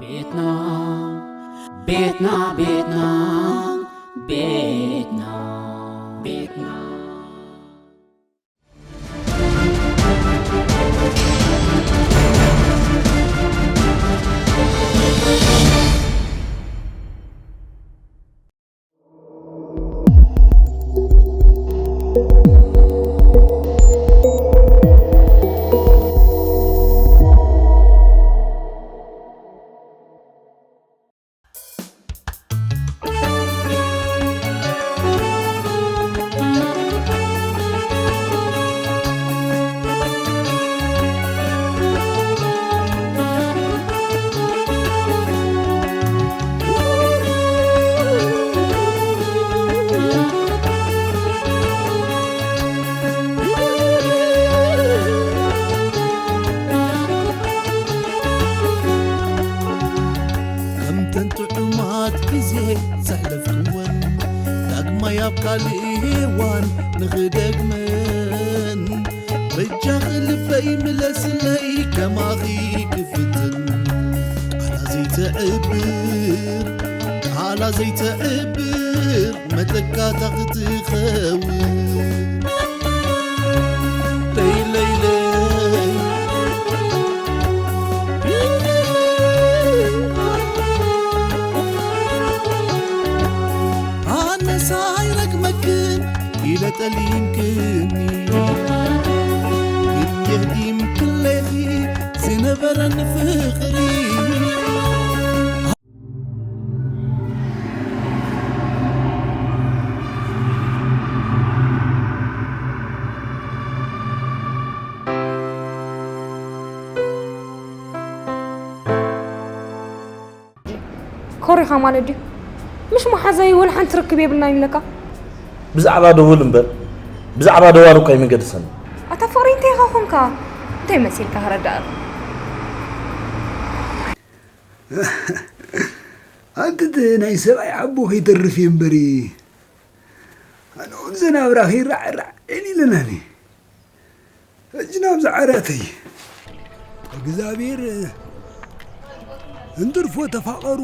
ቤትና ቤትና ቤትና ቤትና ቤትና ከምተን ጥዑማት ግዜ ዘሕለፍክወን ዳግማይ ኣብ ካልእ ሄዋን ንኽደግመን በጃኺ ልበይ ምለስለይ ከማኺ ክፍትን ቃላ ዘይተዕብር ቃላ ዘይተዕብር መተካእታ ክትኸውን ለይለይለይ ኣነሳ ኣይረግመክን ኢለ ጠሊምክኒ ግን የህዲም ክለኺ ዝነበረን ፍቕሪ ኮሪኻ ማለት ድዩ? ምሽ መሓዛይ ወላ ሓንቲ ርክብ የብልናን ኢለካ። ብዛዕባ ደወል እምበር ብዛዕባ ደዋል እኳ ኣይምገድሰን። ኣታ ፍቕሪ እንታይ ኢኻ ኮንካ? እንታይ መሲልካ ረዳእ? ኣንትት ናይ ሰብኣይ ዓቦ ከይተርፍ እየ እምበሪ ኣነ እውን ዘናብራ ከይራዕራዕ ዒል ኢለናኒ። ሕጂ ናብዚ ዓራተይ እግዚኣብሔር እንትርፎ ተፋቐሩ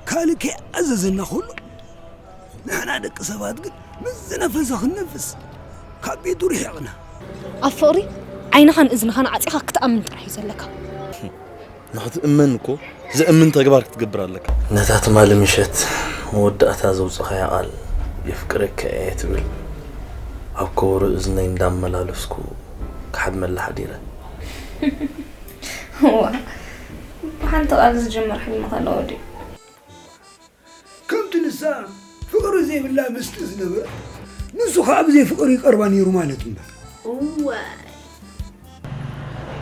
ካልእ ከይኣዘዘና ከሎ ንሕና ደቂ ሰባት ግን ምስ ዝነፈሰ ክንነፍስ ካብ ቤቱ ርሒቕና። ኣብ ፍቕሪ ዓይንኻን እዝንኻን ዓጺኻ ክትኣምን ጥራሕ እዩ ዘለካ። ንኽትእመን እኮ ዘእምን ተግባር ክትገብር ኣለካ። ነታ ትማሊ ምሸት መወዳእታ ዘውጸኻያ ቃል የፍቅረካ እየ ትብል ኣብ ከበሮ እዝነይ እንዳመላለስኩ ክሓድመላ ሓዲረ። እዋ ብሓንቲ ቃል ዝጅምር ሕልሚ ከለዎ ድዩ? ከምቲ ንሳ ፍቕሪ ዘይብላ ምስጢ ዝነበረት ንሱ ኸዓ ብዘይ ፍቕሪ ይቐርባ ነይሩ ማለት እምበር። እዋይ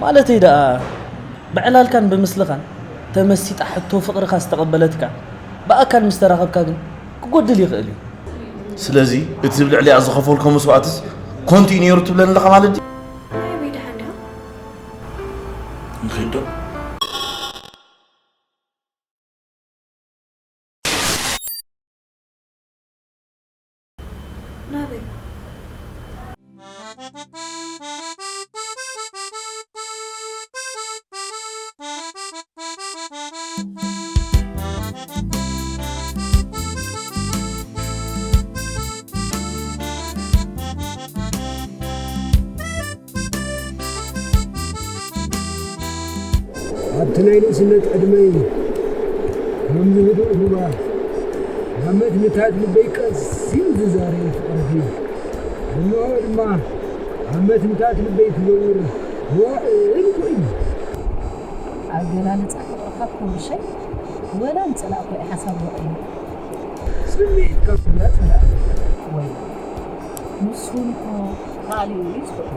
ማለተይ ደኣ ብዕላልካን ብምስልኻን ተመሲጣ ሕቶ ፍቕርኻ ዝተቐበለትካ ብኣካል ምስ ተራኸብካ ግን ክጎድል ይኽእል እዩ። ስለዚ እቲ ብልዕሊኣ ዝኸፈልኮ መስዋእትስ ኮንቱ እዩ ነይሩ ትብለኒ ኣለኻ ማለት ድዩ? ናበይ ደሓን ዲኻ? ንኺድ ዶ? ናበይ? ኣብቲ ናይ ንእስነት ዕድመይ ከምዚ ህዱእ ሩባ ናብ መትንታት ልበይ ቀስ ኢሉ ዝዛረየ ፍቕርኺ እንሆ ድማ ኣብ መትንታት ልበይ ክዘውር መዋእል ኮይኑ። ኣገላልጻ ፍቕርኻ ኩሉ ሸይ ወላ ንጸላእኮ እዩ ሓሳብ ወቒሉ። ስምዒትካ ኩላ ጸላእ። ወይ ንሱ ንኮ ካልእ እዩ ዝኽእል።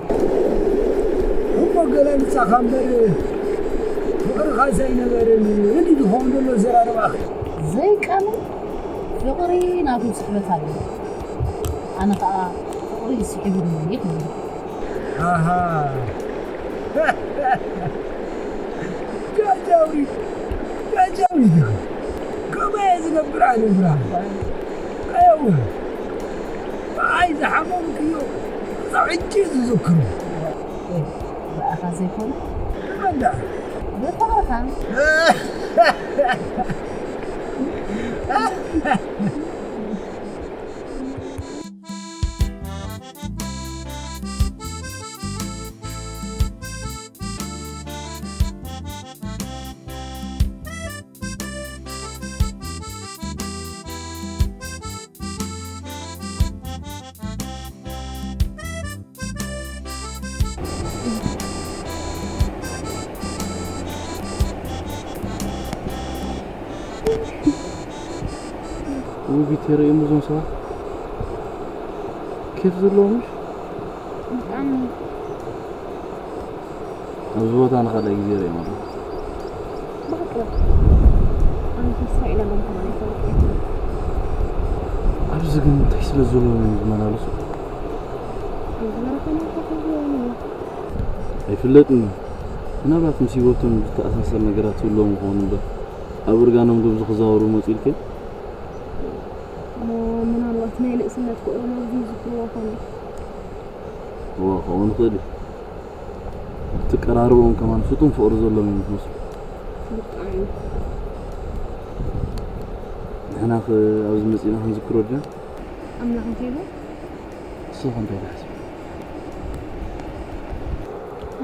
እሞ ኣገላልጻኻ እምበር ፍቕርኻስ ኣይነበረን እንዲ ዝኸውን ዘሎ ኣዘራርባኺ። ዘይቃምን ፍቕሪ ናቱ ስሕበት ኣለዎ። ኣነ ኸኣ ፍቕሪ ስሒቡኒ ይኽእል። ኣሃ ጃጃውሪ ጃጃውሪ ዲኻ? ከምኡ እየ ዝገብር ኣነ ብርሃን። ኣየወ ብኣይ ዝሓመምክዮ ክሳብ ሕጂ እዩ ዝዝክሮ። ብኣኻ ዘይኮነ ብመን ደኣ? ብፍቕርኻ። ውቢት የርእዮም እዞም ሰባት ኬፍ ዘለዎም ምሽ? ብጣዕሚ። ኣብዚ ቦታ ንኻልኣይ ግዜ ርእዮም ኣለኹ። ብሓቂ ዶ? ኣነ ተስፋ ኢለ ሎም ከማን ኣይፈልጥን። ኣብዚ ግን እንታይ ስለ ዘለዎም እዮም ዝመላለሱ? ኣብ ዝበረኸና ኮፍ ኢሎም እዮም። ኣይፍለጥን እዩ። ምናልባት ምስ ህይወቶም ዝተኣሳሰር ነገራት ይህልዎም ይኸውን እምበር፣ ኣብ እርጋኖም ዶ ኣብዚ ክዛወሩ መጺኡ ኢልክዮ? እሞ ምናልባት ናይ ንእስነት ፍቕሮም ኣብዚ ይዝክርዎ ይኾኑ። እወ፣ ክኸውን ይኽእል እዩ። እቲ ቀራርቦኦም ከማን ፍጹም ፍቕሪ ዘለዎም እዮም ዝመስሉ። ብጣዕሚ። ንሕና ኸ ኣብዚ መጺእና ክንዝክሮ ድና? ኣምላኽ እንታይ ይብል? ንስኺ እንታይ ትሓስቢ?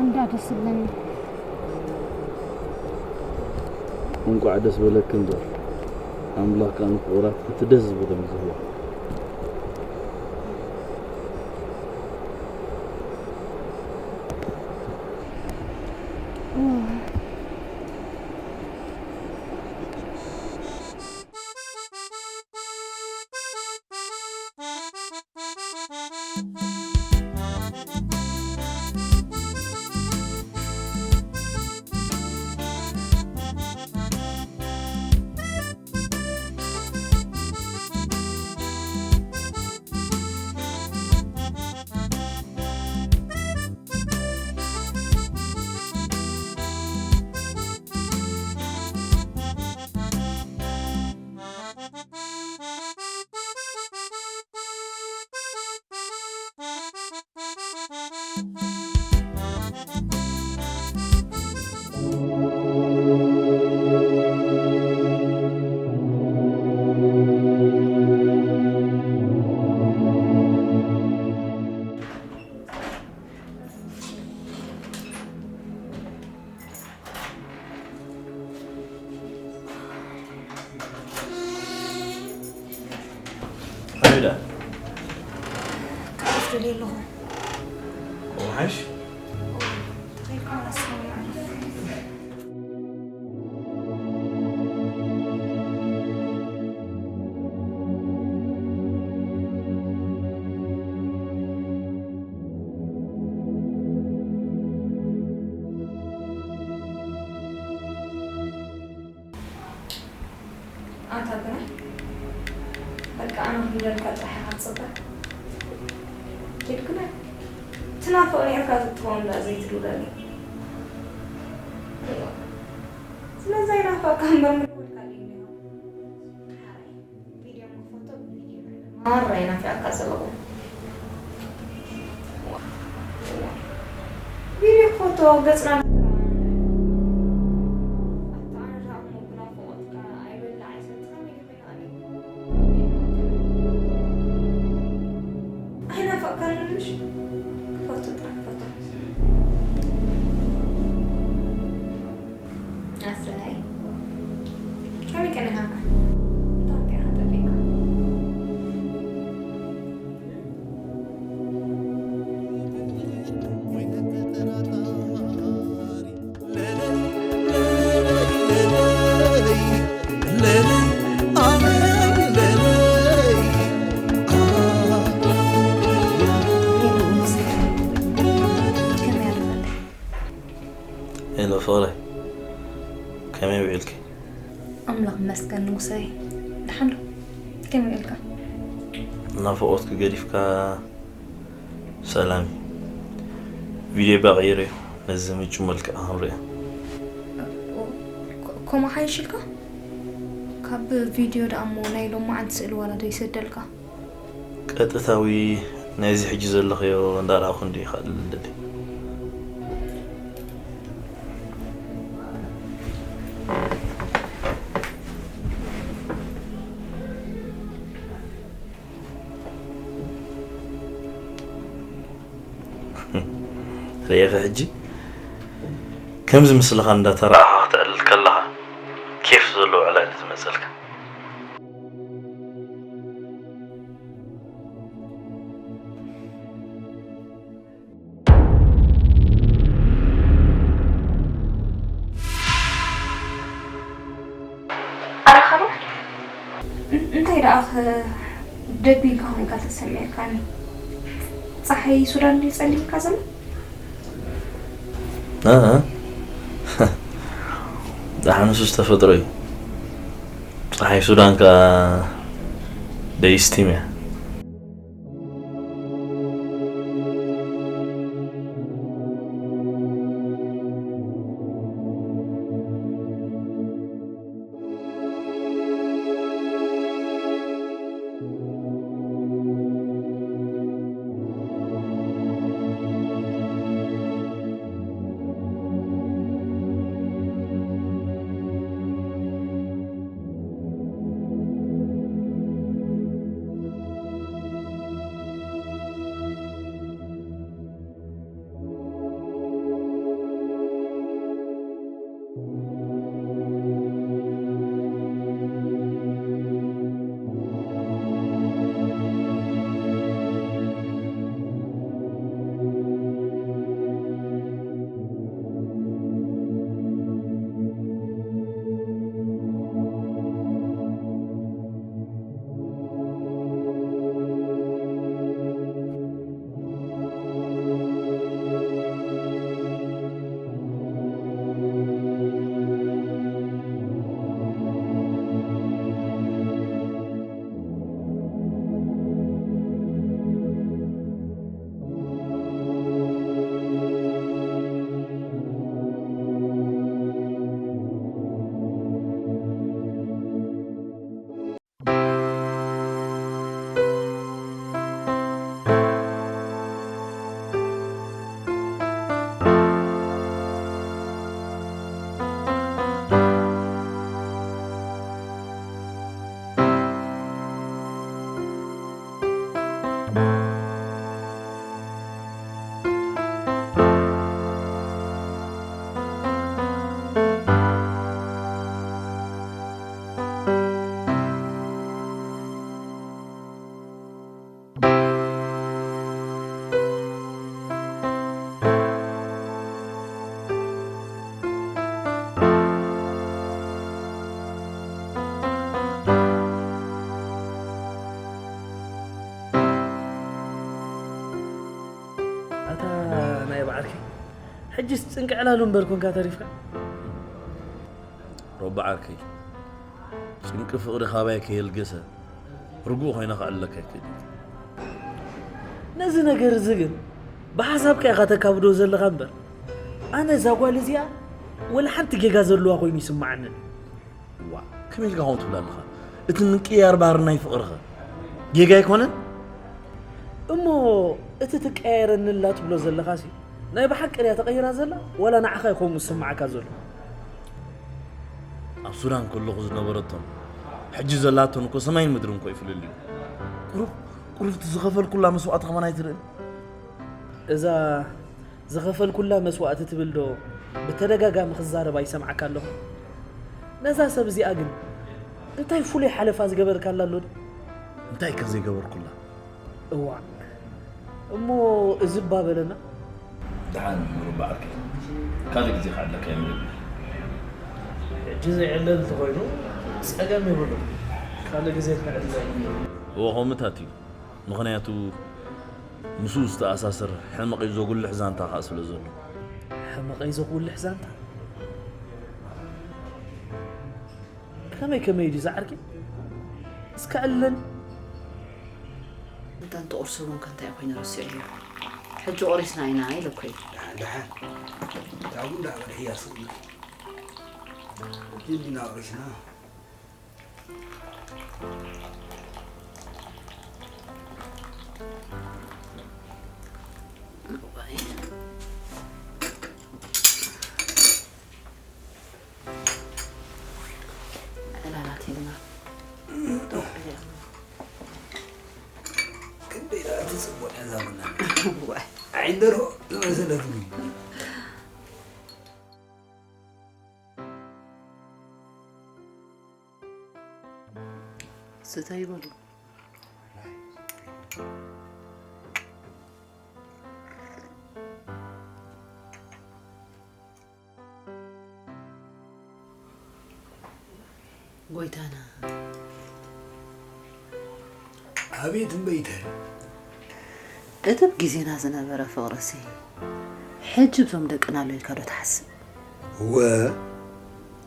ኣንዳ ደስ ዝብለኒ። እንቋዕ ደስ በለኪ እምበር፣ ኣምላኽ ከኣ ንፍቑራት እቲ ደስ ዝበሎም እዩ ዝህቦም። ሓሚዳ። ከዕርፍ ደልየ ኣለኹ። ከምኡ ሓይሽ? ተኸይድኩም ኣላስኻዊ ኣዕርፍ። ኣንታ ግናይ፣ በቃ ኣነ ክብለልካ ጥራሕ ኢኻ ትጽበ። ኪድ ግናይ፣ ትናፍቕ ኔርካ ትትኸውን ደኣ ዘይትድውለለይ። ስለዚ ኣይናፍቐካን እምበር ምደወልካለይ ነይሩ። ቪድዮ ክፈቶ ብቪድዮ ማራ ይናፍቀካ ዘለኹ። ቪድዮ ክፈቶ ገጽና ኣታ ኣነ ደኣ እሞ ብናፍቖትካ ኣይበልዕ ኣይሰቲ ከመይ ገይሩ ይናፍቀኒ? ኣይናፈቅካን ምሽ? ክፈቶ ጥራሕ ክፈቶ። ኣሰይ፣ ከመይ ቀኒኻ? እንታይ ወዲእኻ ጠፊእካ? ሄሎ ፍቕረይ፣ ከመይ ውዒልኪ? ኣምላኽ ይመስገን ንጉሰይ፣ ደሓን ዶ? ከመይ ውዒልካ? ናፍቖትኪ ገዲፍካ ሰላም እዩ። ቪድዮ ባቐይረዮ፣ ነዚ ምቹ መልክዕ ክንርእዮ። ኮ-፣ ከምኡ ሓይሽ ኢልካ? ካብ ቪድዮ ደኣ እሞ ናይ ሎማዓንቲ ስእሊ ዋላ ዶ ይሰደልካ? ቀጥታዊ ናይዚ ሕጂ ዘለኽዮ እንዳረኣኹ እንድየ ካልእ ልደሊ። ርኢኺ ሕጂ ከምዚ ምስልኻ እንዳተራእኻ ክትዕልል ከለኻ ኬፍ ዘለዎ ዕላል እዩ ዝመጸልካ። ኣረኸበ እንታይ ደኣ ደቢልካ ኮይንካ ተሰሚዕካኒ? ፀሓይ ሱዳን ድዩ ፀሊምካ ዘሎ? ደሓንሱስ ተፈጥሮ እዩ። ፀሓይ ሱዳን ከኣ ደይስቲም እያ። ኣታ ናይ በዓልኪ ሕጅስ ጭንቂ ዕላሉ እምበር ኮንካ ተሪፍካ። ሮቢ ዓርከይ፣ ጭንቂ ፍቕሪ ካባይ ከየልገሰ ርጉእ ኮይነ ከዕልለካ ኣይክእልን። ነዚ ነገር እዚ ግን ብሓሳብካ ኢኻ ተካብዶ ዘለኻ እምበር ኣነ እዛ ጓል እዚኣ ወላ ሓንቲ ጌጋ ዘለዋ ኮይኑ ይስምዓንን። ዋ፣ ከመይ ኢልካ ከምኡ ትብል ኣለኻ? እቲ ምቅይያር ባህሪ ናይ ፍቕርኸ ጌጋ ኣይኮነን? እሞ እቲ ትቀያየረኒ ኣላ ትብሎ ዘለኻሲ ናይ ብሓቂ ድያ ተቐይራ ዘላ ዋላ ንዓኻ እዩ ከምኡ ዝስምዓካ ዘሎ? ኣብ ሱዳን ከለኹ ዝነበረቶን ሕጂ ዘላቶን እኮ ሰማይን ምድርን እኮ እዩ ፍልልዩ። ቁሩብ ቁሩብ እቲ ዝኸፈልኩላ መስዋእቲ ከማን ኣይትርእን? እዛ ዝኸፈልኩላ መስዋእቲ ትብል ዶ ብተደጋጋሚ ክዛረብ ኣይሰምዓካ ኣለኹ? ነዛ ሰብ እዚኣ ግን እንታይ ፍሉይ ሓለፋ ዝገበርካላ ኣሎ ዶ? እንታይ ከ ዘይገበርኩላ? እዋእ እሞ እዚ እባ በለና። ደሓን ምሩብ ዓርከይ፣ ካልእ ግዜ ክዕለካ እየ ምሩብ። ሕጂ ዘይዕለል እንተኾይኑ ጸገም የብሉን፣ ካልእ ግዜ ክዕለል። እወ ከምኡታት እዩ፣ ምኽንያቱ ምስኡ ዝተኣሳሰር ሕመቐይ ዘጉልሕ ዛንታ ከኣ ስለ ዘሎ። ሕመቐይ ዘጉልሕ ዛንታ? ከመይ ከመይ ድዩ ዝዓርከይ? እስከ ዕለኒ። እንተ እንተ ቁርሲ እውን ከ እንታይ ኮይኑ ረሲዑ እዩ? ሕጂ ቆሪስና ኢና ኢለ እኮ እዩ። ደሓን ደሓን። እታ ቡን ደኣ ቀድሕያ ስቕ ኢልኪ። ሕጂ እንዲና ቆሪስና። ዕላላት ኢልና ክንደይ ደኣ ትጽቡቕ እዛ ቡና። ዋይ። ዓይደሮ ዝመሰለትኒ። ስተ ይበሉ። ጎይታና። ኣቤት እምበይተ። እቲ ብ ግዜና ዝነበረ ፍቕርሲ፣ ሕጂ ብዞም ደቅና ኣሎ ኢልካ ዶ ትሓስብ? እወ፣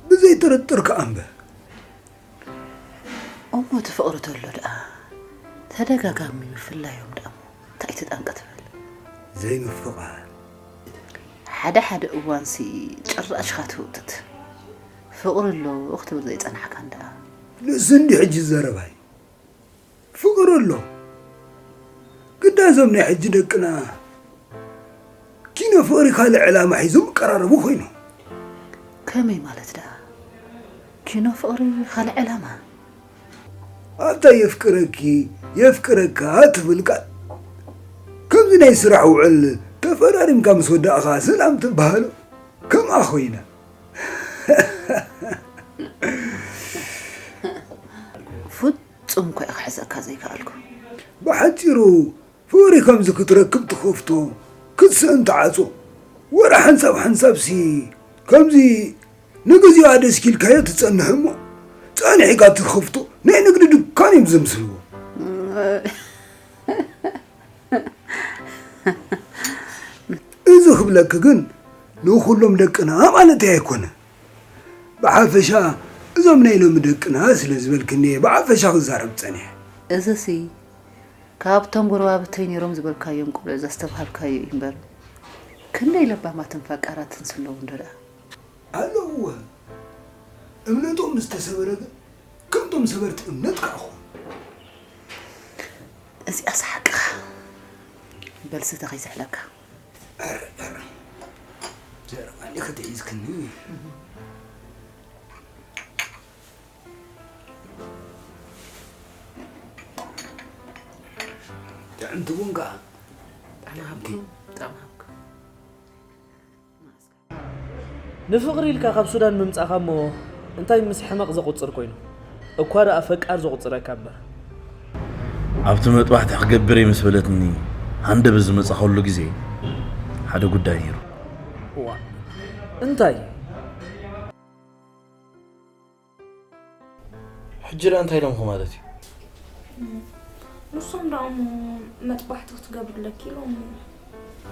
ብዘይ ጥርጥር ከኣ እምበር። እሞ እቲ ፍቕሪ ተሎ ደኣ፣ ተደጋጋሚ ምፍላዮም ደኣ እሞ እንታይ እቲ ጠንቂ ትብል? ዘይምፍቓር። ሓደ ሓደ እዋንሲ ጭራሽኻ ትህውትት። ፍቕሪ ኣሎ ክትብል ዘይጸናሕካን ደኣ። ንሱ እንዲ ሕጂ ዘረባይ። ፍቕሪ ኣሎ። ግዳ እዞም ናይ ሕጂ ደቅና ኪኖ ፍቕሪ ካልእ ዕላማ ሒዞም ይቀራረቡ ኮይኖም። ከመይ ማለት ደኣ? ኪኖ ፍቕሪ ካልእ ዕላማ? ኣብታ የፍቅረኪ፣ የፍቅረካ ትብል ቃል፣ ከምዚ ናይ ስራሕ ውዕል ተፈራሪምካ ምስ ወዳእኻ ሰላም ትበሃሎ፣ ከምኣ ኮይና። ፍጹም እኮ እየ ክሕዘካ ዘይከኣልኩ። ብሓጺሩ፣ ፍቕሪ ከምዚ ክትረክብ ትኸፍቶ፣ ክትስእን ትዓጾ። ወረ ሓንሳብ ሓንሳብሲ፣ ከምዚ ንግዜኡ ኣደስኪልካዮ ትጸንሕ እሞ፣ ጸኒሕካ ትኸፍቶ ናይ ንግዲ ድኳን እዮም ዘምስልዎ። እዚ ክብለኪ ግን ንኹሎም ደቅና ማለተይ ኣይኮነን። ብሓፈሻ እዞም ናይ ሎሚ ደቅና ስለ ዝበልክኒ እየ ብሓፈሻ ክዛረብ ጸኒሐ። እዝሲ ካብቶም ጎረባብተይ ነይሮም ዝበልካዮም ቆልዑ ዘስተብሃልካዮ እዩ እምበር፣ ክንደይ ለባማትን ፈቃራትን ስለዉ እንዶ ደኣ። ኣለውወ፣ እምነቶም ምስ ተሰበረ ግን ከምቶም ሰበርቲ እምነት ከኣ ኾኑ። እዚኣስ ሓቅኻ። በል ስተ ከይስሕለካ። ኧረ፣ ኧረ። ዘረባ እንዲኺ ተሒዝክኒ። ጥዕምቲ ቡን ከኣ። ጥዕና ሃብኩም፣ ጥዕና ሃብኩም። ንፍቕሪ ኢልካ ካብ ሱዳን ምምጻእካ እሞ እንታይ ምስ ሕመቕ ዘቑጽር ኮይኑ? እኳ ደኣ ፈቃር ዘቑጽረካ እምበር። ኣብቲ መጥባሕቲ ክገብር እየ ምስ በለትኒ ሃንደበት ዝመጻኸሉ ግዜ ሓደ ጉዳይ ነይሩ። እዋ፣ እንታይ? ሕጂ ደኣ እንታይ ኢሎምኹ ማለት እዩ? እም፣ ንሶም ደኣ እሞ መጥባሕቲ ክትገብሪ ኣለኪ ኢሎም።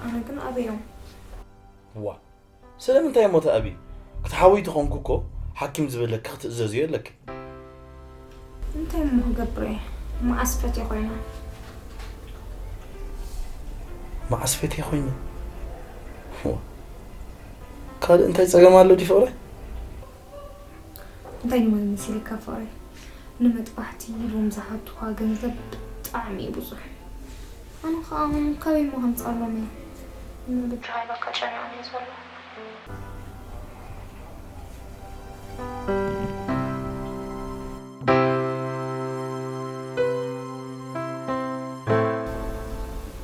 ኣነ ግን ኣበዮም። እዋ፣ ስለምንታይ እሞ ትኣብዪ? ክትሓውዪ ተኾንኩ እኮ ሓኪም ዝበለኪ ክትእዘዝዮ ኣለኪ። እንታይ እሞ ክገብር እየ? መዓስ ፈትየ ኮይነ? መዓስ ፈትየ ኮይነ? እዋ፣ ካልእ እንታይ ጸገም ኣሎ ድዩ ፍቕረይ? እንታይ ንመን መሲልካ ፍቕረይ? ንመጥባሕቲ ኢሎም ዝሓቱኻ ገንዘብ ብጣዕሚ እዩ ብዙሕ። ኣነ ኸኣ ካበይ እሞ ከምጽኣሎም እየ? ንብቻ ሃይለካ ጨኒቑኒ ዘሎ።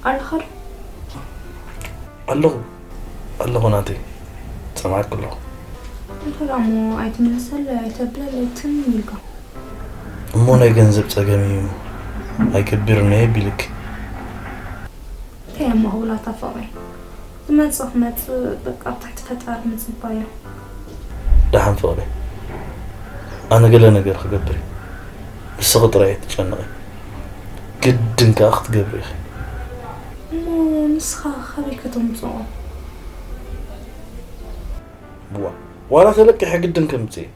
ኣለኻ ዶ? ኣለኹ፣ ኣለኹ ናተይ፣ ሰማዕኪ ኣለኹ። እንታይ ደኣ እሞ ኣይትምልሰለይ፣ ኣይተብለለይ፣ ትም ኢልካ። እሞ ናይ ገንዘብ ጸገም እዩ፣ ኣይገብርን እየ ቢልኪ። እንታይ እሞ ክብላታ ፍቕረይ? ዝመጽእ ክመጽእ፣ በቃ ኣብ ትሕቲ ፈጣሪ ምጽባይ እዩ። ደሓን ፍቕረይ፣ ኣነ ገለ ነገር ክገብር እየ። ንስኺ ጥራይ ኣይትጨነቒ። ግድን ከኣ ክትገብሪ ኢኺ። እሞ ንስኻ ካበይ ከተምጽኦ? ብዋ፣ ዋላ ተለቂሐ ግድን ከምጽእ እየ።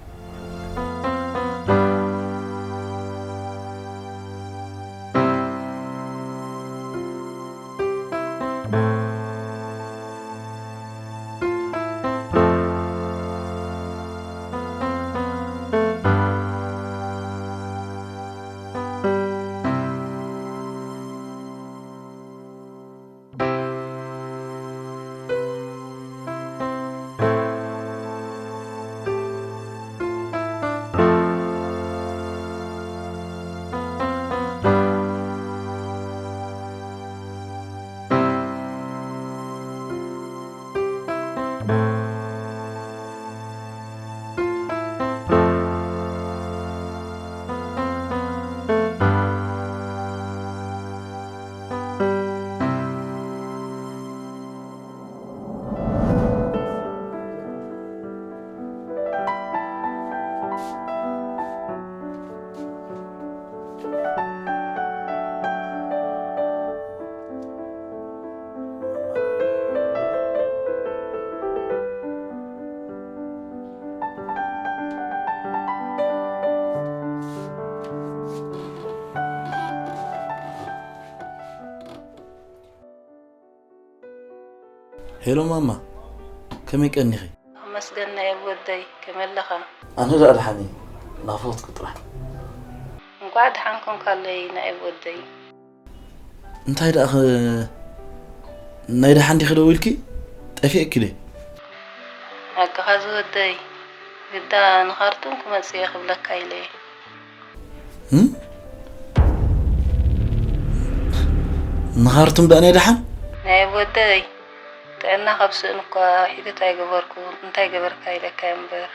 ሄሎ ማማ፣ ከመይ ቀኒኺ? ኣመስገን ናይ ወደይ፣ ከመይ ኣለኻ? ኣነ ደኣ ደሓን እየ፣ ናፍቖትኪ ጥራሕ። እንኳዕ ደሓን ኮንካለይ ናይ ወደይ። እንታይ ደኣ ኸ ናይ ደሓን ዲኺ ደዊልኪ? ጠፊእኪ ደ? ሓቅኻ ዝወደይ፣ ግዳ ንኻርቱም ክመጽእ እየ ክብለካ ኢለ እየ። እም? ንኻርቱም ደኣ ናይ ደሓን? ናይ ወደይ፣ ጥዕና ካብ ስእን እኳ ሒደት ኣይገበርኩ፣ እንታይ ገበርካ ኢለካ እምበር።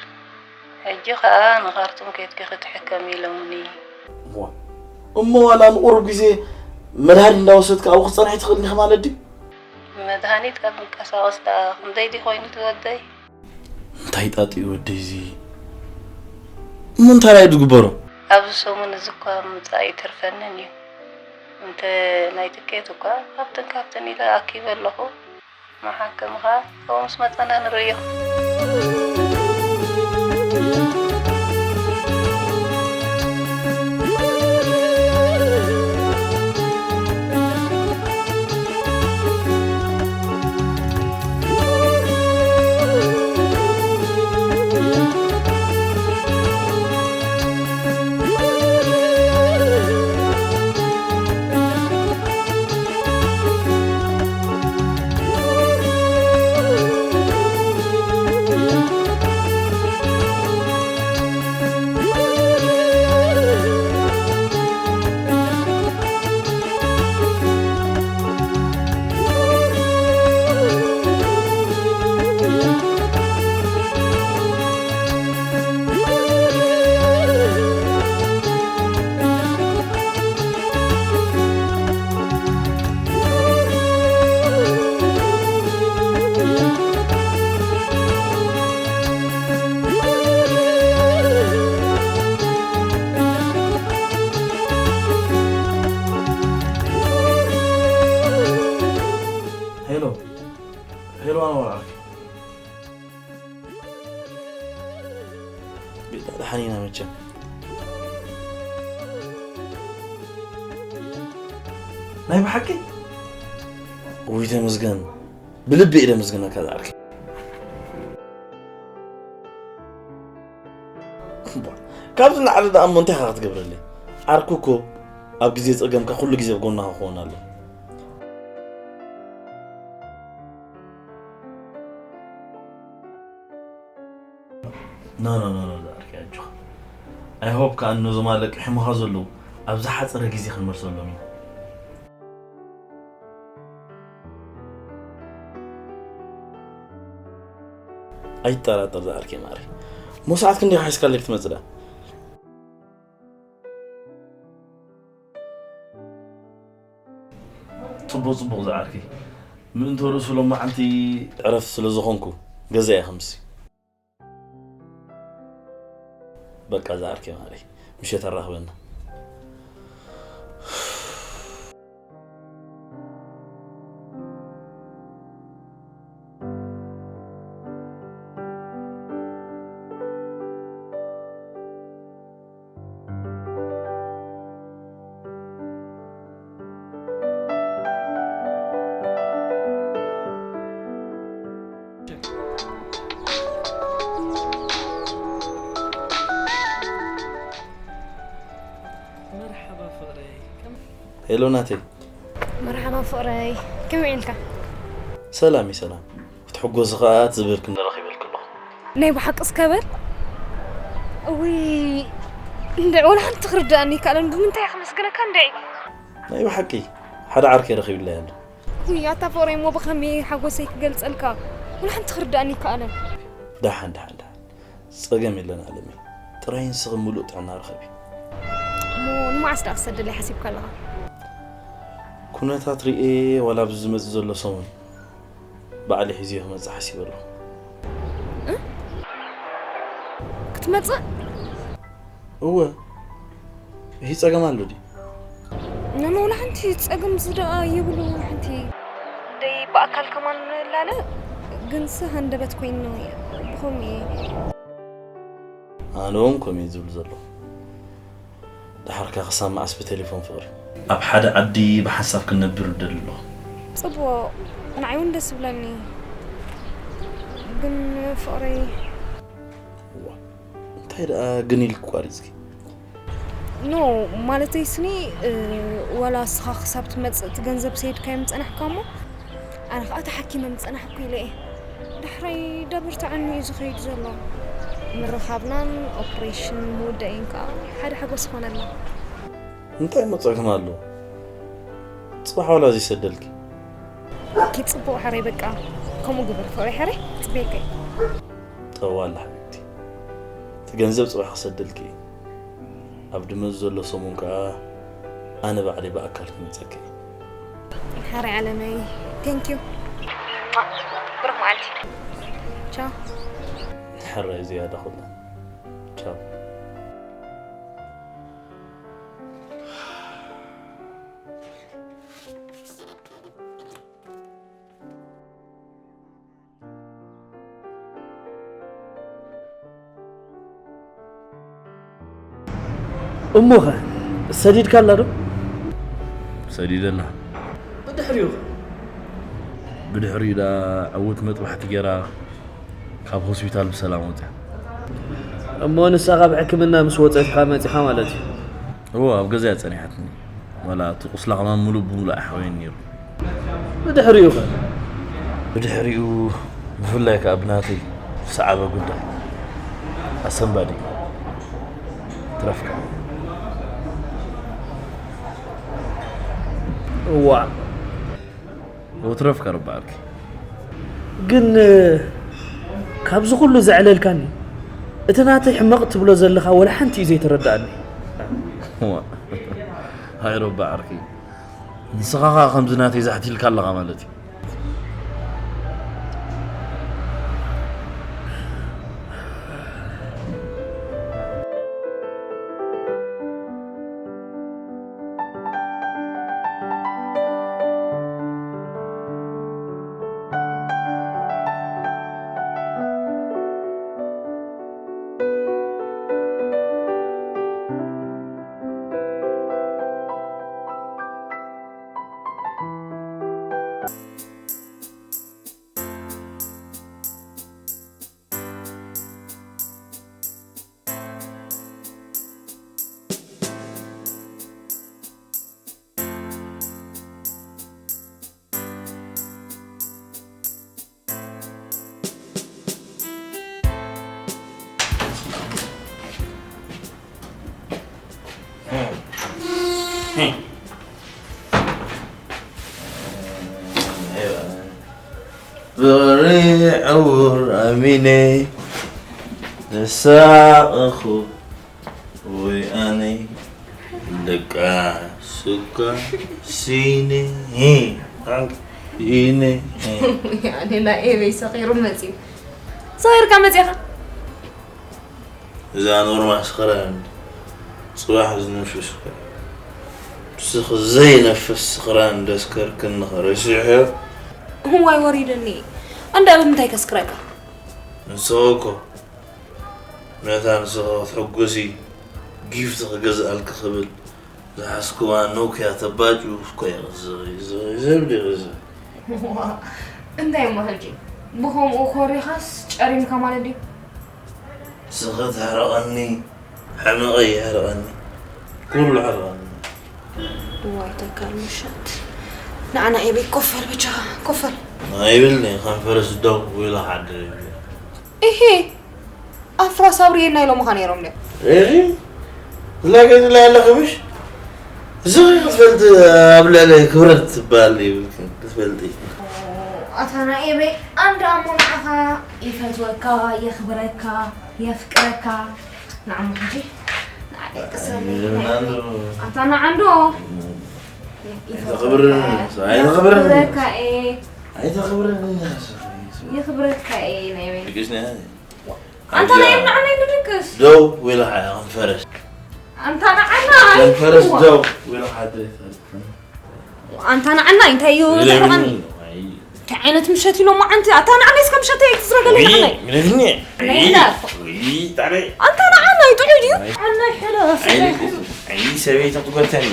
ሕጂ ኸኣ ንኻርቱም ኬድኪ ክትሕከሚ ኢሎምኒ። እሞ፣ እሞ ዋላ ንቁሩብ ግዜ መድሃኒት እንዳወሰድካ ኣብኡ ክትጸንሒ ትኽእሊ ኢኺ ማለት ድዩ? መድሃኒት ካብ ምንቀሳቐስ ደኣ ክንደይ ድዩ ኮይኑ ትወደይ? እንታይ ጣጢኡ ወደይ እዚ? እሞ እንታይ ደኣ እዩ ዝግበሮ? ኣብዚ ሰሙን እዚ እኳ ምምጻእ ኣይተርፈንን እዩ። እንተ ናይ ትኬት እኳ ካብትን ካብትን ኢለ ኣኪበ ኣለኹ። መሓከምኻ ኣብኡ ምስ መጸና ንርእዮ። ሄሎ፣ ሄሎ፣ ኣንዋር ዓርኪ። ቤታ ደሓን ኢና መቸም። ናይ ብሓቂ? ውይ ተመስገን። ብልቢ እየ ደመስግነካ ዝዓርከይ። እባ፣ ካብዚ ንላዕሊ ደኣ እሞ እንታይ ኢኻ ክትገብረለይ? ዓርኩ እኮ ኣብ ግዜ ጸገምካ ኩሉ ግዜ ኣብ ጎንኻ ክኸውን ኣለዎ። ኖ፣ ኖ፣ ኖ፣ ኖ፣ ዝዓርከይ ኣጆኻ። I hope ከኣ ነዞም ኣለቅሒሙኻ ዘለዉ ኣብ ዝሓጸረ ግዜ ክንመልሰሎም ኢና። ኣይትጠራጠር ዝዓርከይ ማሪ። እሞ ሰዓት ክንደይ ሒዝካለይ ክትመጽእ ደኣ? ጽቡቕ፣ ጽቡቕ ዝዓርከይ። ምእንተ ርእሱ ሎማዓንቲ ዕረፍቲ ስለ ዝኾንኩ ገዛ እየ ከምሲ። በቃ ዝዓርከይ ማሪ፣ ምሸት ኣራኽበና። መርሓባ ፍቕረይ። ከም- ሄሎ ናተይ። መርሓባ ፍቕረይ። ከመይ ውዒልካ? ሰላም እዩ፣ ሰላም። ክትሕጎሲ ኸኣ ትዝብህር ክንዲ ረኺበልኪ ኣለኹ። ናይ ብሓቂ እስከ በል። እውይ፣ እንድዒ ወላ ሓንቲ ክርድኣኒ ኣይከኣለን። ብምንታይ እየ ከመስግነካ እንድዒ? ናይ ብሓቂ ሓደ ዓርከይ ረኺብለይ ኣሎ። እውይ፣ ኣታ ፍቕረይ እሞ ብኸመይ ሓጎሰይ ክገልጸልካ? ወላ ሓንቲ ክርድኣኒ ኣይከኣለን። ደሓን፣ ደሓን፣ ደሓን። ጸገም የለን ኣለመይ። ጥራይ ንስኺ ምሉእ ጥዕና ርኸቢ። እሞ ንመዓስ ደኣ ክሰደለይ ሓሲብካ ኣለኻ? ኩነታት ርእየ ዋላ ኣብዚ ዝመጽእ ዘሎ ሰሙን ባዕሊ ሒዝዮ ክመጽእ ሓሲበ ኣለኹ። እ? ክትመጽእ? እወ። ይህ ጸገም ኣሎ ድዩ? ኖኖ፣ ወላ ሓንቲ ጸገም ዝደኣ የብሉ፣ ወላ ሓንቲ። ደይ ብኣካል ከማን ንላለ፣ ግንስ ሃንደበት ኮይኑ ብኸምኡ እየ። ኣነ እውን ከምኡ እየ ዝብል ዘለኹ። ደሓርካ ክሳብ መዓስ ብቴሌፎን ፍቕሪ? ኣብ ሓደ ዓዲ ብሓንሳብ ክንነብር እደሊ ኣለኹ። ጽቡቕ፣ ንዓይ እውን ደስ ይብለኒ። ግን ፍቕረይ እዋ እንታይ ደኣ ግን ኢልክ ቋሪጽኪ? ኖ ማለተይ ስኒ እ፣ ዋላ እስኻ ክሳብ ትመጽእ እቲ ገንዘብ ሰይድካዮም ዝጸናሕካ እሞ ኣነ ከዓ ተሓኪመ ምጸናሕኩ ኢለ እየ። ዳሕራይ ደብርትዐኒ እዩ ዝኸይድ ዘሎ። ምርኻብናን ኦፕሬሽን ምውዳእን ከዓ ሓደ ሓጎስ ኾነልና። እንታይ መጸግም ኣሎ? ጽባሕ ዋላ እዚ ሰደልኪ። ኪ ጽቡቕ ሓረይ በቃ ከምኡ ግበር ፍቕረይ ሓረይ ጽበየከይ። ጠዋላ ሓቢብቲ እቲ ገንዘብ ጽባሕ ክሰደልኪ እየ። ኣብ ድመት ዘሎ ሰሙን ከዓ ኣነ ባዕለይ ብኣካል ክመጸኪ እየ። ሓረይ ዓለመይ ቴንክ ዩ። ብሩኽ መዓልቲ። ቻው። ሕራይ ዝያዳ ኩላ ቻው። እሞኸ ሰዲድካ ኣላ ዶ? ሰዲደላ። ብድሕሪኡ ኸ? ብድሕሪኡ ዳ ዕውት መጥባሕቲ ገይራ ካብ ሆስፒታል ብሰላም ወፅያ። እሞ ንሳ ካብ ሕክምና ምስ ወፀት ኢኻ መፂኻ ማለት እዩ? እዎ ኣብ ገዛ እያ ፀኒሓትኒ። ዋላ እቲ ቁስላ ከማን ሙሉእ ብሙሉእ ኣይሓወየን ነይሩ። ብድሕሪኡ ኸ? ብድሕሪኡ ብፍላይ ከዓ ብናተይ ዝሰዓበ ጉዳይ ኣሰንባዲ ትረፍካ። እዋዕ ወትረፍካ ረባዕልኪ። ግን ካብዚ ኩሉ ዘዕለልካኒ እቲ ናተይ ሕመቕ ትብሎ ዘለኻ ወላ ሓንቲ እዩ ዘይተረዳኣኒ። እዋ፣ ሃይ ረባዕልኪ። ንስኻ ኸዓ ከምዚ ናተይ ዛሕቲልካ ኣለኻ ማለት እዩ። ፍቕሪ ዕውር ኣሚነ ንሳቕኹ ወይ ኣነ ደቃ ሱካ ሲነ ኢነ ኣነ ናይ ኤበይ ሰኺሩ መፂኡ ሰኺርካ መፂኻ እዛ ኖርማ ስኽራን ጽባሕ ዝንፍስ ስኽራን ስኽ ዘይነፍስ ስኽራን ደስከርክን ንኸረሲሑ እዋይ ወሪደኒ እንዳ ብምንታይ ከስክረካ ንስኸ እኮ ነታ ንስኻ ክትሕጎሲ ጊፍት ክገዝኣልኪ ክብል ዝሓዝክዋ ኖክያ ተባጭ እኮ እየ ዝብል ይኽእል እንታይ እሞ ሕጂ ብኸምኡ ኮሪኻስ ጨሪምካ ማለት ድዩ ስኸ ተሕረቐኒ ሕመቐይ የሕርቐኒ ኩሉ ሕርቐኒ ዋይ ተካል ምሸት ንዓና ኤበይ ኮፈል በጃኻ ኮፈል ኣይብልኒ ከንፈረስ ደው ኢላ ሓድር ይብል እሄ ኣፍራስ ኣብርየና ኢሎምኻ ነይሮም ድዮም እሂ ዝላገኝ ላይ ያለኸ ምሽ እዚ ክትፈልጥ ኣብ ልዕሊ ክብረት ትበሃል ይብልክን ክትፈልጢ ኣታ ናይ ኤበይ ኣንድ ኣሞ ንዓኻ ይፈትወካ የኽብረካ የፍቅረካ ንዓሞ ሕጂ ንዓደቅሰኒ ኣታ ንዓንዶ ኣይተኽብርን ኣይተኽብርን ይኽብረካ እየ ኣይተኽብርን ይኽብረካ እየ ናይ ኤበይ ትግስት ነያ ኣንታ ናይ ንዓና ይንድቅስ ደው ወይላ ሓያ ከንፈረስ ኣንታ ንዓና ከንፈረስ ደው ወይላ ሓድሬ ኣንታ ንዓና እንታይ እዩ ዘሕርቐኒ እንታይ ዓይነት ምሸት ኢሎ መዓንቲ ኣታ ንዓና እስከ ምሸት እየ ትዝረገለ ንዓና ግነግኒ ኣንታ ንዓና ይጥዑ ድዩ ኣና ሕለፍ ሰበይቲ ክትጎተኒ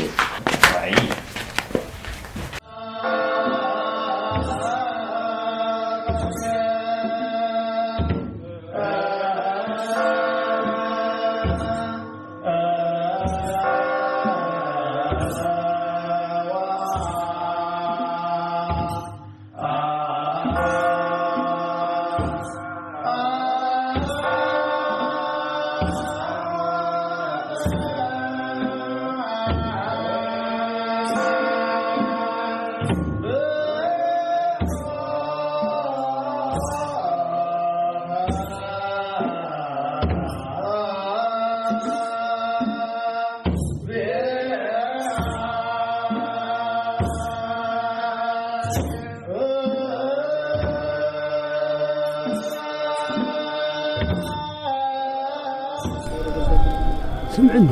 ስምዕኒ፣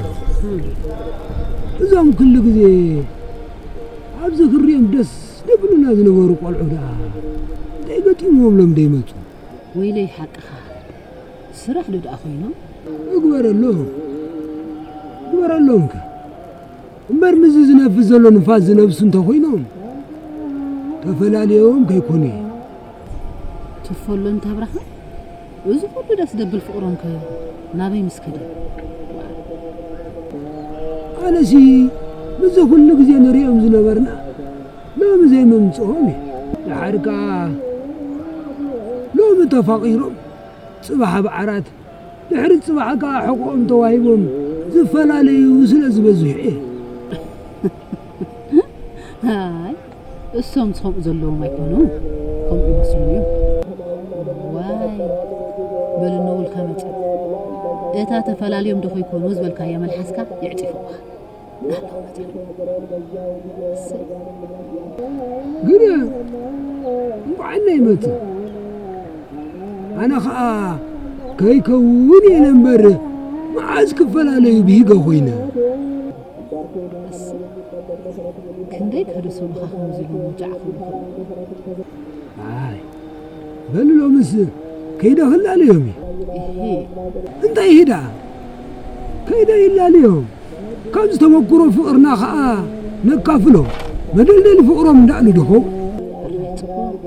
እዞም ኩሉ ግዜ ኣብዚ ክሪኦም ደስ ደብሉና ዝነበሩ ቆልዑ ደኣ እንታይ ገጢምዎም ሎም ደይመጹ? ወይለይ ሓቅኻ፣ ስራሕ ዶ ደኣ ኮይኖም? እግበረሎም፣ እግበረሎም ከ። እምበር ምስዚ ዝነፍስ ዘሎ ንፋስ ዝነፍሱ እንተኾይኖም፣ ተፈላልዮም ከይኮኑ እየ። ትፈሎ እንተ ኣብርሃም፣ እዚ ኩሉ ደስ ደብል ፍቕሮም ከ ናበይ ምስ ከደ? ኣነሲ ምስዚ ኩሉ ግዜ ንሪኦም ዝነበርና ሎሚ ዘይምምጽኦም እዩ። ደሓር ከኣ ሎሚ ተፋቒሮም ጽባሕ ኣብ ዓራት ድሕሪ ጽባሕ ከኣ ሕቖኦም ተዋሂቦም ዝፈላለዩ ስለ ዝበዝሑ እየ። ኣይ፣ እሶምስ ከምኡ ዘለዎም ኣይኮኑን፣ ከምኡ ይመስሉኒ እዮም። ዋይ፣ በሉ እነውልካ መጸ። እታ ተፈላልዮም ዶ ከይኮኑ ዝበልካያ መልሓስካ የዕጺፍዋ። ናብራ መጸ። እሰይ። ግን እንኳዕ ናይ መጽ። ኣነ ኸኣ ከይከውን ኢለ እምበር መዓዝ ክፈላለዩ ብሂገ ኮይነ። እሰይ። ክንደይ ከደሰሉኻ ከምዚ ኢሎም ወጃዕ ክብሉኻ። ኣይ፣ በሉ ሎምስ ከይደ ክላለዮም እዩ። እሂ። እንታይ ይሂዳ? ከይደ ይላለዮም። ካብዚ ተመኩሮ ፍቕርና ኸኣ ነካፍሎ። መደልደሊ ፍቕሮም እንዳእሉ ዶ ኸው? ሕራይ ጽቡቕ።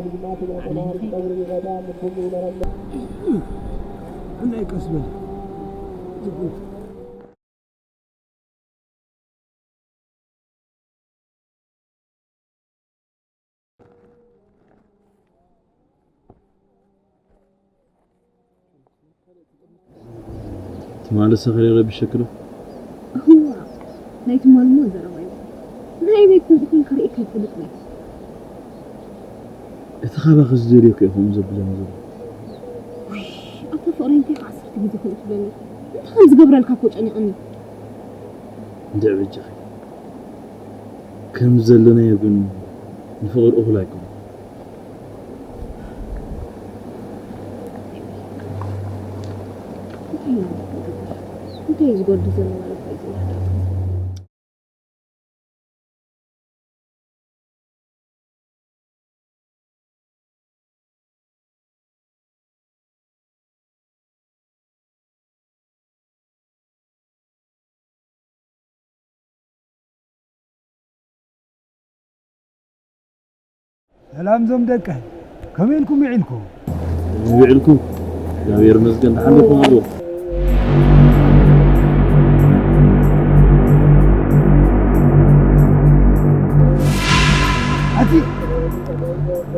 ኣነ ንኸይድ። እንታይ ቀስ በል። ትማሊ ሰኺረ ረቢሸኪ ዶ? እዋ፣ ናይ ትማሊ እሞ ዘረባ እዩ። ናይ ቤት ትምህርቲ ኮንካ ርኢካ ኣይፈልጥን እየ። እቲ ካባኺ ዝደልዮ እኮ እዩ ከምኡ ዘብለኒ ዘሎ። ውይ፣ ኣታ ፍቕረይ እንታይ ከ ዓሰርተ ግዜ ከምኡ ትብለኒ? እንታይ ከም ዝገብረልካ እኮ ጨኒቕኒ። እንድዒ በጃኺ። ከም ዘለናዮ ግን ንፍቕሪ እኹል ኣይኮነን። እንታይ እዩ ዝጎድል ዘሎ ማለት እዩ? ሰላም ዞም ደቀይ፣ ከመይ ኢልኩም ውዒልኩም? ውዒልኩም? እግዚኣብሔር ይመስገን፣ ደሓን ዲኹም ኣለዉ? ኣቲ፣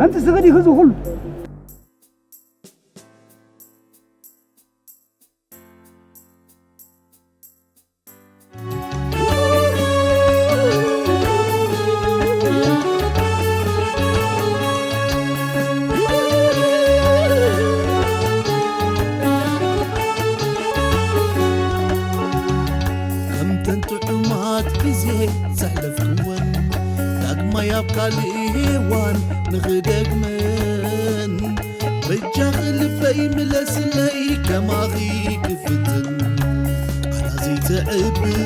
ኣንቲ ስኽዲ ኸዚ ኩሉ ከምተን ጥዑማት ግዜ ዘሕለፍክወን ዳግማይ ኣብ ካልእ እዋን ንኽደግመን በጃኺ ልበይ ምለስለይ ከማኺ ክፍትን ቃላ ዘይተዕብር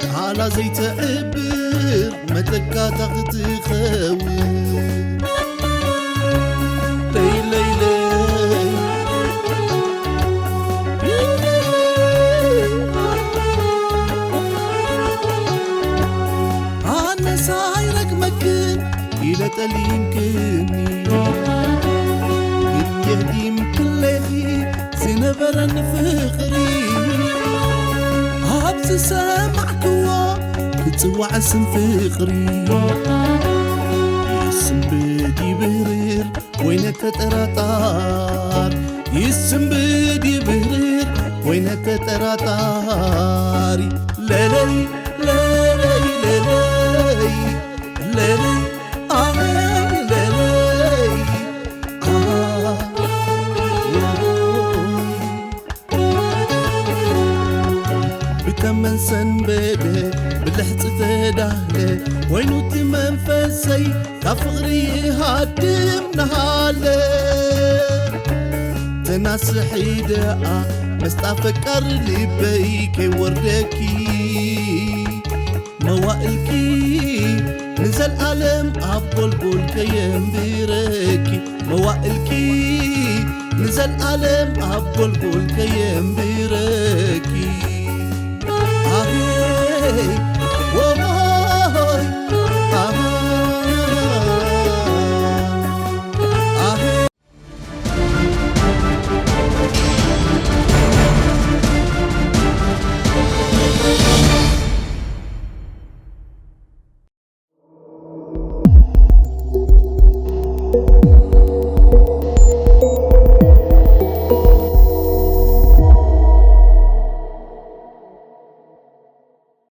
ቃላ ዘይተዕብር መተካእታ ክትኸውን ለይ ለይ ለይ ኣነስ ኣይረግመክን ኢለ ጠሊምክኒ ግን የዲምክለኺ ዝነበረን ፍቕሪ ኣብ ዝሰማዕክዎ ክጽዋዕ ስም ፍቕሪ ይስንብድ ይብህርር ወይ ነተጠራጣር ይስንብድ ይብህርር ወይ ነተጠራጣሪ ለለይ ለለይ ለለይ ለለይ ኣይ ለለይ ብተመን ሰንበደ ብልሕፂ ተዳህለ ኮይኑ እቲ መንፈሰይ ካብ ፍቕሪ ይሃድም ናሃለ ተናስሒ ደኣ መስጣ ፈቃር ልበይ ከይወርደኪ መዋእልኪ ንዘልኣለም ኣብ ጎልጎል ከየንብረኪ መዋእልኪ ንዘልኣለም ኣብ ጎልጎል ከየንብረኪ